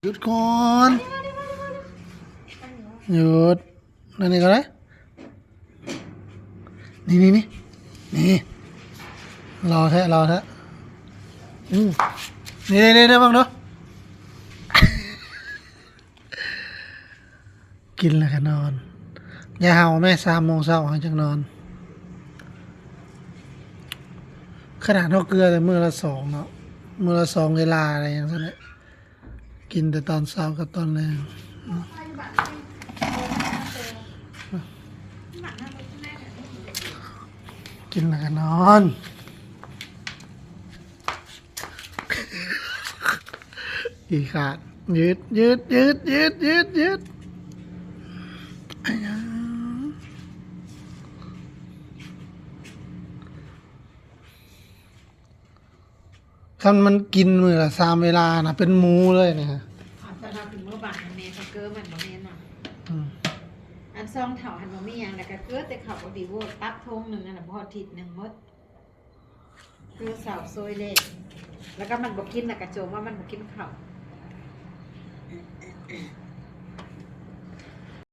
ຢຸດກ່ອນ ຢຸດ ອັນນີ້ກໍໄດ້ ນີ້ໆໆ ນີ້ ຫຼໍ່ແທ້ ຫຼໍ່ແທ້ ອື ນີ້ໆໆ ເບິ່ງດູ ກິນແລ້ວກໍນອນ ຢ່າເຫົ່າແມ້ ສາມໂມງເຊົ້າເຮົາຈັ່ງນອນ ຂະໜາດເຮົາເກືອແຕ່ມື້ລະສອງເນາະ ມື້ລະສອງເວລາ ອະໄລຫຍັງຊັ້ນແຫຼະ ກິນແຕ່ຕອນເຊົ້າກັບຕອນແລງ ກິນແລ້ວກໍນອນ ອີຂາດ ຍືດ ຍືດ ຍືດ ຍືດ ຍືດ ຍືດ ອາຍາ ຄັນມັນກິນມື້ລະສາມເວລານະ ເປັນໝູເລີຍນີ້ຮະ ເອົາ ແຕ່ວ່າຄືມື້ບາງແມ່ເຂົາເກີມັນບໍ່ແມ່ນຫຍັງ ອືມ ອັນຊອງເຖົ້າຫັ້ນບໍ່ມີຫຍັງ ແລ້ວກໍເກີແຕ່ເຂົາບໍ່ດີໂວດ ຕັບຖົງໜຶ່ງຫັ້ນນະ ບໍ່ຮອດທິດໜຶ່ງໝົດ ຄືເຊົ້າໂຊຍແລງ ແລ້ວກໍມັນບໍ່ກິນ ແລ້ວກໍໂຈມວ່າມັນບໍ່ກິນເຂົ້າ